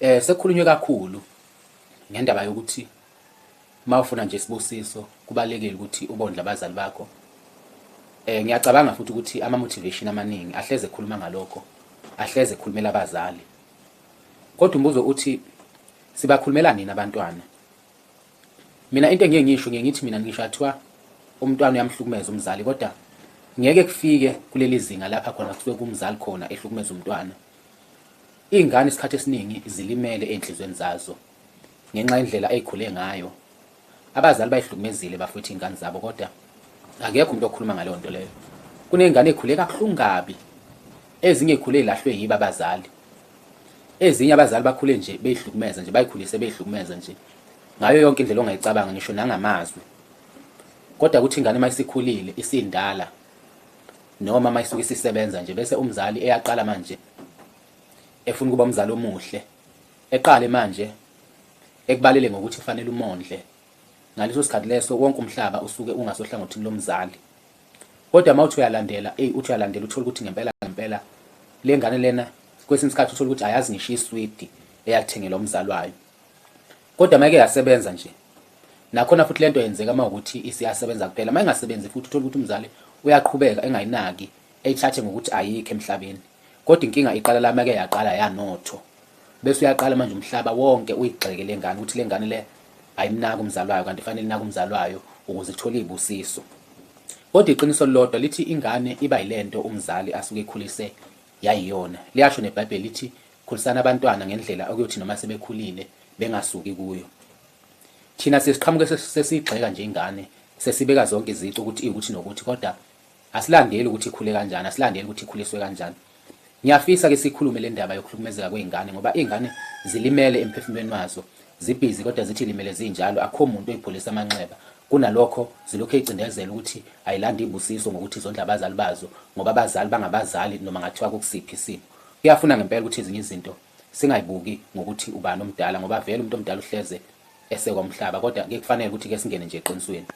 Sekukhulunywe kakhulu ngendaba yokuthi uma ufuna nje isibusiso kubalulekile ukuthi ubondle abazali bakho. Ngiyacabanga futhi ukuthi ama-motivation amaningi ahleze ekhuluma ngalokho, ahleze ekhulumela abazali. Kodwa umbuzo uthi sibakhulumela nini abantwana? Mina into engiye ngisho ngiye ngithi mina ngisho athiwa umntwana uyamhlukumeza umzali kodwa ngeke kufike kuleli zinga lapha khona kusuke kumzali khona ehlukumeza umntwana. Iy'ngane isikhathi esiningi zilimele ey'nhliziyweni zazo ngenxa yendlela ey'khule ngayo. Abazali bayihlukumezile bafowethu iy'ngane zabo kodwa akekho umuntu okhuluma ngaleyo nto leyo. Kuney'ngane ey'khule kabuhlungu kabi, ezinye ey'khule y'lahlwe yibo abazali. Ezinye abazali bakhule nje bey'hlukumeza nje, bay'khulise bey'hlukumeza nje ngayo yonke indlela ongayicabanga ngisho nangamazwi. Kodwa kuthi ingane uma isikhulile isindala noma uma isuke isisebenza nje bese umzali eyaqala manje efuna ukuba umzali omuhle eqale manje ekubalele ngokuthi kufanele umondle ngaleso sikhathi leso wonke umhlaba usuke ungasohlangothini lomzali kodwa uma uthi uyalandela eyi uthi uyalandela uthole ukuthi ngempela ngempela le ngane lena kwesinye isikhathi uthole ukuthi ayazi ngisho iswidi eyathengelwa umzali wayo kodwa uma ike yasebenza nje nakhona futhi lento yenzeka uma ukuthi isiyasebenza kuphela uma ingasebenzi futhi uthole ukuthi umzali uyaqhubeka engayinaki eyithathe ngokuthi ayikho emhlabeni kodwa inkinga iqala la make yaqala yanotho bese uyaqala manje umhlaba wonke uyigxeke le ngane ukuthi le ngane le ayimnaki umzali wayo kanti fanele inake umzali wayo ukuze ithole izibusiso kodwa iqiniso lilodwa lithi ingane iba yilento umzali asuke ekhulise yayiyona liyasho neBhayibheli lithi khulisana abantwana ngendlela okuyothi noma sebekhulile bengasuki kuyo thina sesiqhamuke sesigxeka nje ingane sesibeka zonke izici ukuthi iwukuthi nokuthi kodwa asilandeli ukuthi ikhule kanjani asilandeli ukuthi ikhuliswe kanjani ngiyafisa ke sikhulume le ndaba yokuhlukumezeka kwey'ngane ngoba iy'ngane zilimele emphefumulweni wazo zibhizi kodwa zithi limele zinjalo akukho muntu oyipholisa amanxeba kunalokho zilokhu eyicindezela ukuthi ayilandi ibusiso ngokuthi izondla abazali bazo ngoba abazali bangabazali noma ngathiwa kukusiphi isimo kuyafuna ngempela ukuthi ezinye izinto singayibuki ngokuthi ubani omdala ngoba vele umuntu omdala uhleze esekwa umhlaba kodwa ke kufanele ukuthi ke singene nje eqinisweni.